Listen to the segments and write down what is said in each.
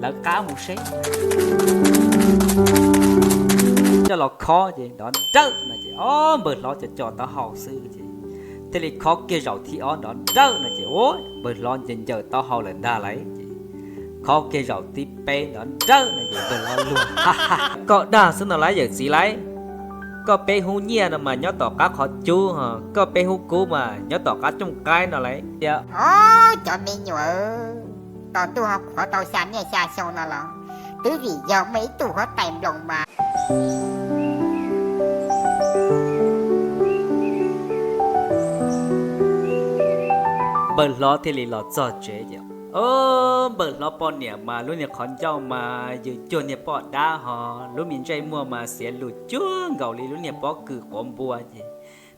lawv qab mus seb. Coj los khob ces nrov nrawj no ces ob npawg hlob cov co taub hau xwb ces thiaj li khob kiag zaum thib ob nrov nrawj no ces ua npawg hlob ncaws ncaws taub hau lawm ntag lauj. Ces khob kiag zaum thib peb nrov nrawj no ces npawg hlob luag, koj dag xwb no lauj yawm txiv lauj. Koj peb hub nyiaj no mas nyob tom qab qhov cub, koj peb hub kub mas nyob tom qab cooj qaib no lauj. Tias, o, cov me nyuam, tos ntuj ho qhuav tau xya niaj xya xyoo no los twb vim yog muaj ib tug huab tais nploos mas. Npawg hlob thiaj li los txog tsev ces, o, npawg hlob poj niam mas lub niag qhov ncauj mas yws cuag niag poj dab ho, lub me ntsej muag mas xiav lus cuag nkaus li lub niag pob kws quav npua ces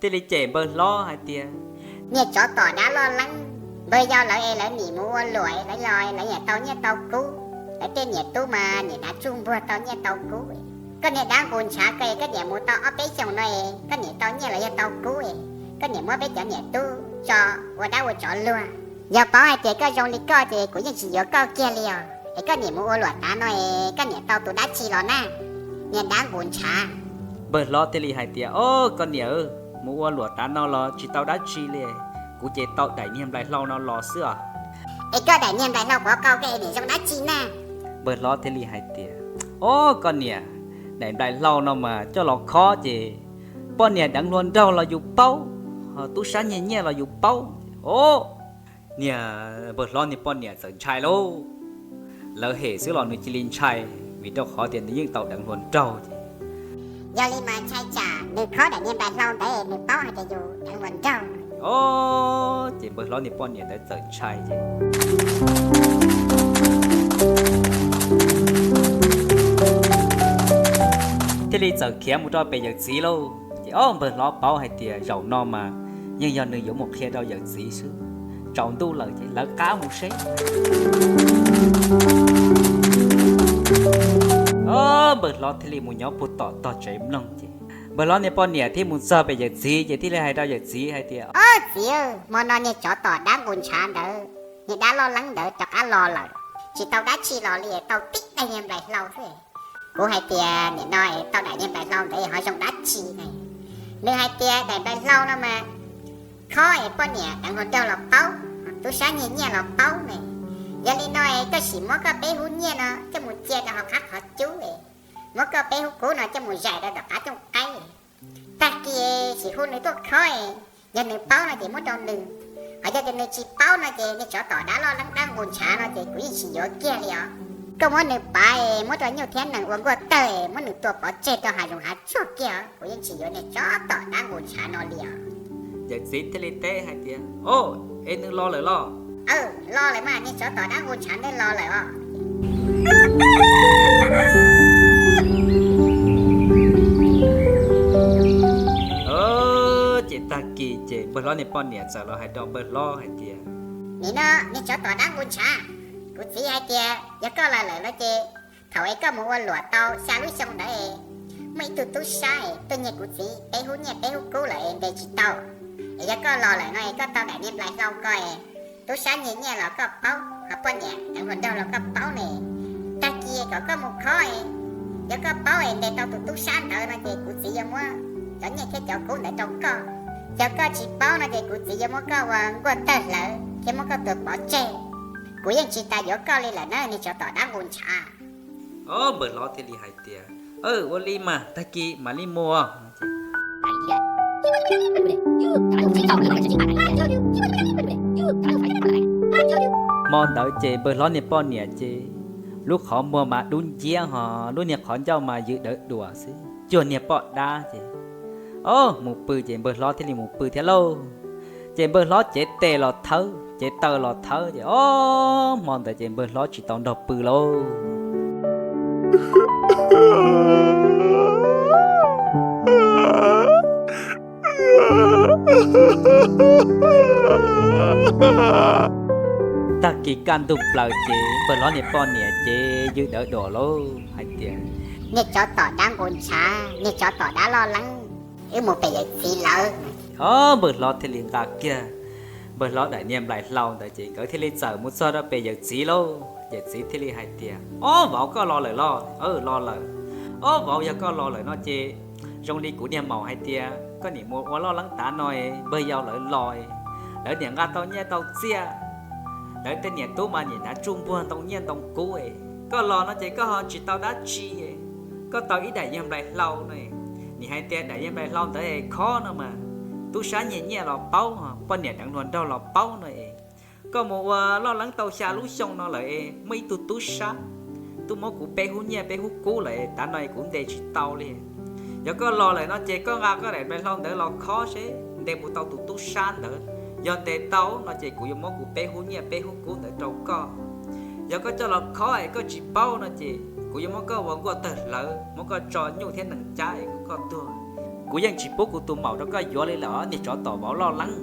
thiaj li cem npawg hlob hais tias, niag tsov tom dab loj leeb, npawg yau lawv es lawv nim mus ua luam lawv los lawv niam tau nyiaj tau kub, lawv tej niam tub mas niam hnav tsuj npuag tau nyiaj tau kub. Koj niag dab nqus ntshav ko es koj niam mus tau ob peb xyoos no es koj niam tau nyiaj los yog tau kub es koj niam muab peb cov niam tub tso ua dab ua tsov luag. Yog paub hais tias koj zoo li koj ces kuv yeej tsis yuav koj kiag li os. Es koj niam mus ua luam tav no es koj niam tau tus dab tsi los na, niag dab nqus ntshav? Npawg hlob thiaj li hais tias, o, koj niam, mus ua luam tav no los tsis tau dab tsi li, kuv ces tau daim niag nplais hlau no los xwb os. Es koj daim niag nplais hlau quav qau ko es niam zoo dab tsi na? Npawg hlob thiaj li hais tias, o, koj niam, daim nplais hlau no mas coj los khob ces poj niam deev hluas nraug los yus paub, tub sab nyiag nyiaj los yus paub. O, niag npawg hlob niag poj niam txawm ntshai lauj. Lawv hem xwb los nws cia li ntshai, vim rau qhov tias nws yeej tau deev hluas nraug ces. Yog li mas ntshai tsam nws khob daim niag nplais hlau ntawd nws paub hais tias yus deev hluas nraug. O, ces npawg hlob niag poj niam ntawd txawm ntshai ces thiaj li txawm khiav mus rau pem yawm txiv lauj. Ces ob npawg hlob paub hais tias zaum no mas yeej yog nws yuav mus qhia rau yawm txiv xwb. Tsaus ntuj lawm ces lawv qab mus seb. Ob npawg hlob thiaj li mus nyob puag tom tog tsev mloog ces npawg hlob niag poj niam thiaj mus txog pem yawm txiv ces thiaj li hais rau yawm txiv hais tias, o, txiv, hmo no niag tsov tom dab nqus ntshav ntawd, niag dab loj leeb ntawd rov qab los lawm, tsis tau dab tsi los li, tau tib daim niag nplais hlau xwb. Kuv hais tias nim no tau daim niag nplais hlau ntawd ho zoo dab tsi ne? Nws hais tias daim nplais hlau no mas khob es poj niam deev hluas nraug los paub, tub sab nyiag nyiaj los paub ne. Yog li no es koj sim muab koj peb hub nyiaj no coj mus cia rau hauv qab qhov cub es muab koj peb hub kub no coj mus zais rau tom qab cooj qaib. Tag kis sim hu nws tuaj khob es yog nws paub no ces muab rau nws, ho yog tias nws tsis paub no ces niag tsov tom dab loj leeb dab nqus ntshav no ces kuv yeej tsis yuav kiag li os. Koj muab nws pav es muab rau nyuj thiab nees ua nkuaj tawg es muab nws tua pov tseg rau hav zoov hav tsuag kiag os, kuv yeej tsis yuav niag tsov tom dab nqus ntshav no li os. Yawm txiv thiaj li teb hais tias, o, es nws los lawm los? Aw, los lawm mas, niag tsov tom dab nqus ntshav nws los lawm os. Ces tag kis ces npawg hlob niag poj niam txawm los hais rau npawg hlob hais tias, nim no niag tsov tom dab nqus ntshav, kuv txiv hais tias yog koj los lawm no ces thaum es koj mus ua luam tau xya lub xyoo ntawd es muaj ib tug tub sab es tuaj nyiag kuv txiv peb hub nyiaj peb hub kub lawm es ntes tsis tau. Es yog koj los lawm no es koj tau daim niag nplais hlau ko es tub sab nyiag nyiaj los koj paub, ho poj niam deev hluas nraug los koj paub ne. Tag kis kom koj mus khob es yog koj paub es ntes tau tus tub sab ntawd no ces kuv txiv yuav muab cov nyiaj thiab cov kub ntawd rau koj. Yog koj tsis paub no ces kuv txiv yuav muab koj ua nkuaj tawg hlawv thiab muab koj tua pov tseg. Kuv yeej tsis tas yuav koj li lawm na, niag tsov tom dab nqus ntshav. Ob npawg hlob thiaj li hais tias, ua li mas tag kis mam li mus. Hmo ntawd ces npawg hlob niag poj niam ces lub qhov muag mas dub nciab ho lub niag qhov ncauj mas yws dawv duam xwb cuag niag poj dab ces, o, mus pw ces npawg hlob thiaj li mus pw thiab lauj. Ces npawg hlob cev tes los thawb, cev taw los thawb ces ob hmo ntawd ces npawg hlob tsis tau nrog pw lauj. Tag kis kaj ntug plaws ces npawg hlob niag poj niam ces yws dawv duam lauj hais tias, niag tsov tom dab nqus ntshav, niag tsov tom dab loj leeb, wb mus pem yawm txiv lawm. Ob npawg hlob thiaj li nqa kiag npawg hlob daim niag nplais hlau ntawd ces nkawd thiaj li txawm mus txog rau pem yawm txiv lauj. Yawm txiv thiaj li hais tias, Ob, vauv koj los lawm los? Los lawm. Ob, vauv yog koj los lawm no ces zoo li kuv niag maum hais tias koj nim mus ua loj leeb tav no, npawg yau lawv los, lawv niam nqa tau nyiaj tau txiaj, lawv tej niam tub mas niam hnav tsuj npuag ntoo nyiaj ntoo kub. Koj los no ces koj ho tsis tau dab tsi, koj tau ib daim yawg nplais hlau no. Nim hais tias daim yawg nplais hlau ntawd es khob no mas tub sab nyiag nyiaj los paub, poj niam deev hluas nraug los paub no es. Koj mus ua loj leeb tau xya lub xyoo no lawm es muaj ib tug tub sab tuaj muab kuv peb hub nyiaj peb hub kub lawm, tav no es kuv ntes tsis tau li. Yog koj los lawm no ces koj nqa koj daim nplais hlau ntawd los khob seb ntes puas tau tus tub sab ntawd. Yog ntes tau no ces kuv yuav muab kuv peb hub nyiaj peb hub kub ntawd rau koj. Yog koj coj los khob es koj tsis paub no ces kuv yuav muab koj ua nkuaj tawg hlawv, muab koj tso nyuj thiab nees cab es koj tuag. Kuv yeej tsis pub kuv tus maum rau koj yuav li lawm, niag tsov tom vauv loj leeb.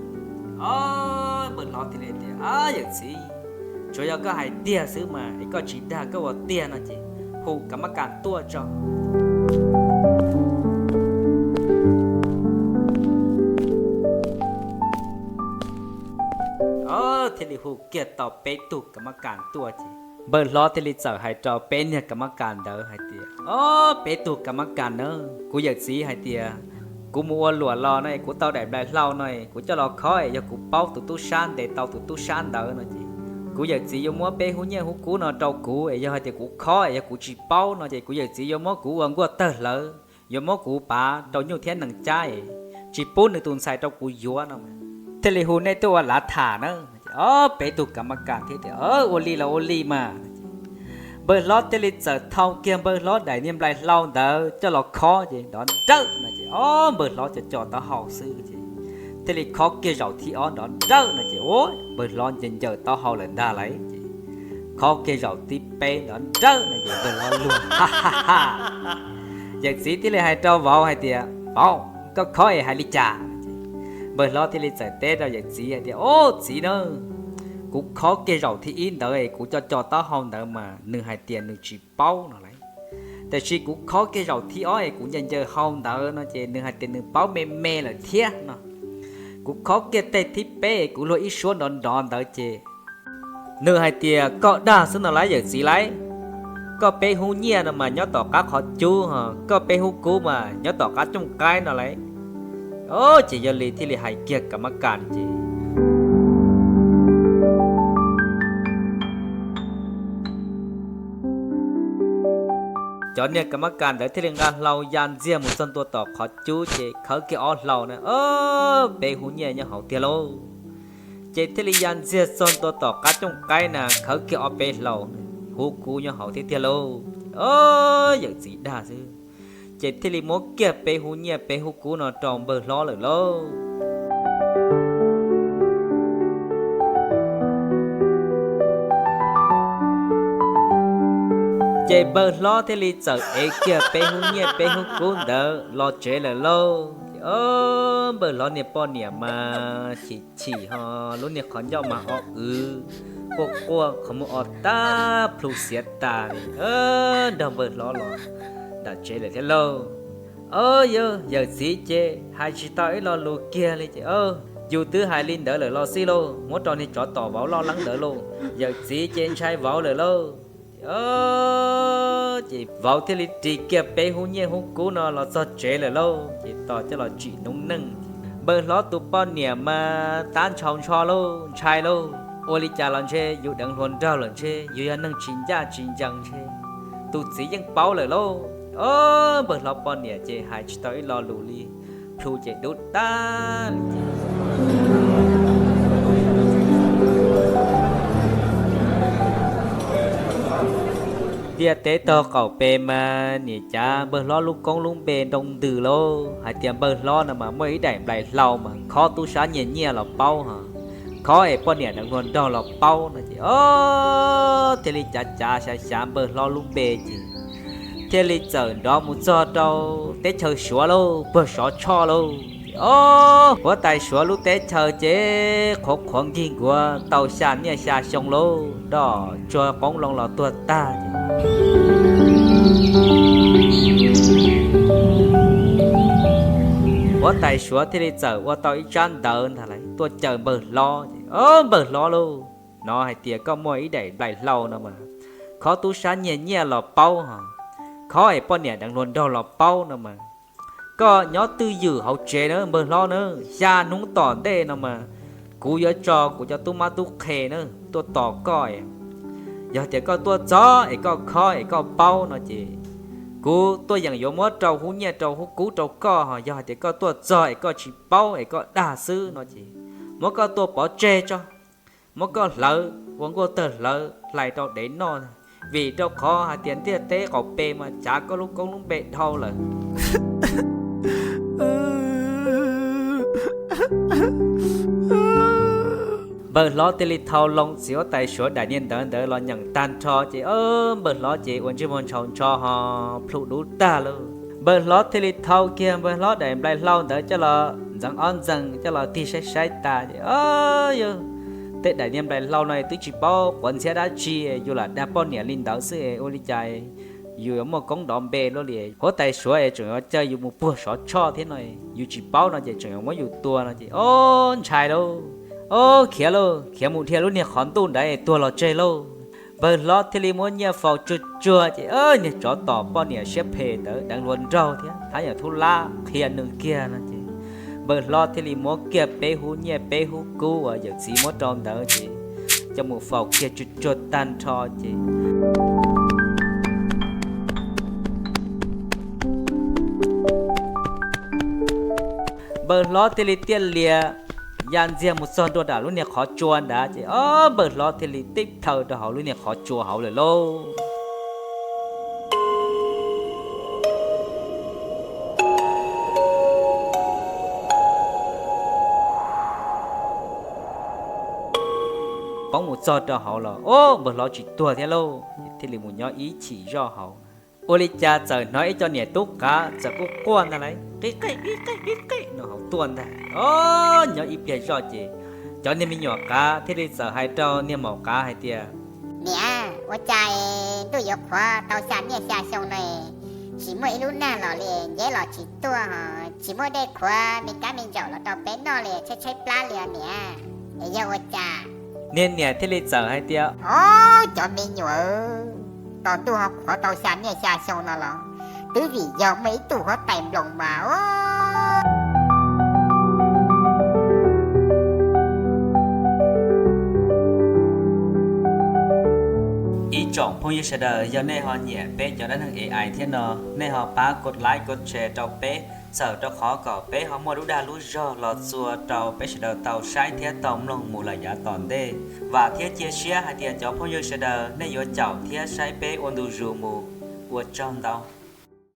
Ob, npawg hlob thiaj li tias, Yawm txiv, tsuas yog koj hais tiag xwb mas, es koj tsis dag koj ua tiag no ces hu kam mab kas tuaj tso. Ob, thiaj li hu kiag tau peb tug kam mab kas tuaj ces npawg hlob thiaj li txawm hais rau peb niag kam mab kas ntawd hais tias, Ob, peb tug kam mab kas na, kuv yawm txiv hais tias kuv mus ua luam los no es kuv tau daim nplais hlau no es kuv coj los khob es yog kuv paub tus tub sab ntes tau tus tub sab ntawd no ces kuv yawm txiv yuav muab peb hub nyiaj hub kub no rau kuv es yog hais tias kuv khob es yog kuv tsis paub no ces kuv yawm txiv yuav muab kuv ua nkuaj tawg hlawv, yuav muab kuv pav rau nyuj thiab nees cab es tsis pub nws tus ntxhais rau kuv yuav no. Thiaj li hu nej tuaj ua lav tham na. Ob, peb tug kam mab kas thiaj tias, Ua li los ua li mas. Npawg hlob thiaj li txawm thau kiag npawg hlob daim niag nplais hlau ntawd coj los khob ces nrov nrawj no ces ob, npawg hlob co co taub hau xwb ces thiaj li khob kiag zaum thib ob nrov nrawj no ces ua npawg hlob ncaws ncaws taub hau lawm ntag lauj ces khob kiag zaum thib peb nrov nrawj no ces npawg hlob luag ha ha ha. Yawm txiv thiaj li hais rau vauv hais tias, Vauv, koj khob es hais li cas? Npawg hlob thiaj li txawm teb rau yawm txiv hais tias, Ob, txiv na, kuv khob kiag zaum thib ib ntawd es kuv co co taub hau ntawd mas nws hais tias nws tsis paub no lauj. Tiam sis kuv khob kiag zaum thib ob es kuv ncaws ncaws hau ntawd no ces nws hais tias nws paub me me lawm thiab no. Kuv khob kiag teg thib peb es kuv luag ib suab nrov nrov ntawd ces nws hais tias koj dag xwb no lauj yawm txiv lauj. Koj peb hub nyiaj no mas nyob tom qab qhov cub, koj peb hub kub mas nyob tom qab cooj qaib no lauj. Ces yog li thiaj li hais kiag kam mab kas ces cov niag kam mab kas ntawd thiaj li nqa hlau ya ntxiag mus txog ntua tom qhov cub ces khawb kiag ob hlau na, peb hub nyiaj nyob hauv tiag lauj. Ces thiaj li ya ntxiag txog ntua tom qab cooj qaib na, khawb kiag ob peb hlau, hub kub nyob hauv thiab tiag lauj. Yawm txiv dag xwb, ces thiaj li muab kiag peb hub nyiaj peb hub kub no rau npawg hlob lawm lauj. Ces npawg hlob thiaj li txawm ev kiag peb hub nyiaj peb hub kub ntawd los tsev lawm lauj. Npawg hlob niag poj niam mas chim chim ho lub niag qhov ncauj mas o wv, quaj quaj qhov muag o tag plhu xiav tas li, nrog npawg hlob los nram tsev lawm thiab lauj. Yawm txiv ces hais tsis tau ib lo lus kiag li ces, yus twb hais li ntawd lawm los xij lauj, muab rau niag tsov tom vauv loj leeb ntawd lauj. Yawm txiv ces ntshai vauv lawm lauj. Ces vauv thiaj li ris kiag peb hub nyiaj hub kub no los txog tsev lawm lauj. Ces tos coj los tsim noob neej. Npawg hlob tus poj niam mas tab ntshau ntsho lauj, ntshai lauj. Ua li cas los ntshe yus deev hluas nraug lawm ntshe yus yog neeg tsis ncaj tsis ncees ntshe tus txiv yeej paub lawm lauj. Npawg hlob poj niam ces hais tsis tau ib lo lus li, plhu ces dub tag li. Ntiaj teb tog qaum pes mas niam cav npawg hlob lub koob lub npe nroo ntws lauj. Hais tias npawg hlob no mas muaj ib daim nplais hlau mas khob tub sab nyiag nyiaj los paub ho, khob es poj niam deev hluas nraug los paub no ces o, thiaj li cav cav xyav xyav npawg hlob lub npe ces thiaj li txawm nrov mus txog rau teb chaws Suav lauj, puag Sov Tshoj lauj. Ces o, huab tais Suav lub teb chaws ces qhuav qhuav nkig nkuav tau xya niaj xya xyoo lauj, doj tsuag qoob loo los tuag tag ces huab tais Suav thiaj li txawm ua tau ib tsab ntawv ntag lauj tuaj caw npawg hlob ces, Npawg hlob lauj, hnov hais tias koj muaj ib daim nplais hlau no mas khov tub sab nyiag nyiaj los paub hos, khov es poj niam deev hluas nraug los paub no mas. Koj nyob twj ywm hauv tsev na npawg hlob na, xya hnub tom ntej no mas kuv yuav tso kuv cov tub mab tub qhe na tuaj tos koj. Yog tias koj tuaj txog es koj khov es koj paub no ces kuv tuaj yeem yuav muab rau hub nyiaj rau hub kub rau koj, ho yog hais tias koj tuaj txog es koj tsis paub es koj dag xwb no ces muab koj tua pov tseg tso, muab koj hlawv ua nkuaj tawg hlawv hlais rau dev noj, vim rau qhov hais tias ntiaj teb qaum pes mas cav koj lub koob lub npe dhau lawm. Npawg hlob thiaj li thau loo txiv huab tais Suav daim niag ntawv ntawd los nyeem tag nrho ces npawg hlob ces ua ntsej muag ntshaus ntsho ho plhu dub tag lauj. Npawg hlob thiaj li thau kiag npawg hlob daim nplai hlau ntawd coj los ntxeev ob ntxees coj los tig saib saib tas ces, yog tej daim niag nplai hlau no twb tsis paub quav ntxhiab dab tsi, yus lam dag poj niam li ntawd xwb es ua li cas yus yuav muaj koob dov npe luaj li. Huab tais Suav es tseem yuav caw yus mus puag Sov Tshoj thiab no, yus tsis paub no ces tseem yuav muab yus tua no ces, o, ntshai lauj, o, khiav lauj, khiav mus dhia lub niag qhov ntuj ntawd es tuag los tseg lauj. Npawg hlob thiaj li muab nyiaj faus tsuag tsuag ces niag tsov tom poj niam siab phem ntawd deev hluas nraug thiab hab yam thub lab qhia nws kiag no ces npawg hlob thiaj li muab kiag peb hub nyiaj peb hub kub uas yawm txiv muab rau ntawd ces coj mus faus kiag tsuag tsuag tag nrho ces npawg hlob thiaj li tiaj lias ya ntxiag mus txog ntua nram lub niag qhov tsua ntawd ces o, npawg hlob thiaj li tib plhaw rau hauv lub niag qhov tsua hauv lawm lauj. Poob mus txog rau hauv los o, npawg hlob tsis tuag thiab lauj, thiaj li mus nyob ib chim zoj hauv. Ua li cas txawm hnov ib co niam tub qav txawm quaj quaj ntag lauj, qib qeb qib qeb qib qeb no hauv tuaj ntag. O, nyob ib pliag zoj ces cov niag me nyuam qav thiaj li txawm hais rau niag maum qav hais tias, niam, ua cas ntuj yuav qhuav tau xya niaj xya xyoo no tsis muaj ib lub nag los li, nceb los tsis tuaj ho tsis muaj dej qhuav me kab me ntsaum los rau peb noj li, tshaib tshaib plab li niam, es yog ua cas? Niag niam thiaj li txawm hais tias, o, cov me nyuam, tos ntuj ho qhuav tau xya niaj xya xyoo no los twb vim yog muaj ib tug huab tais nploos mas. Ib tsoom phooj ywg sawv daws, yog nej ho nyiam peb cov dab neeg A I thiab no, nej ho pab kos like kos share rau peb, txhawm rau qhov kom peb ho muaj lub dag lub zog los txua rau peb sawv daws tau saib thiab tau mloog mus lawm yav tom ntej. Vam thiab cia siab hais tias cov phooj ywg sawv daws nej yuav caum thiab saib peb ua ntu zus mus. Ua tsaug ntau.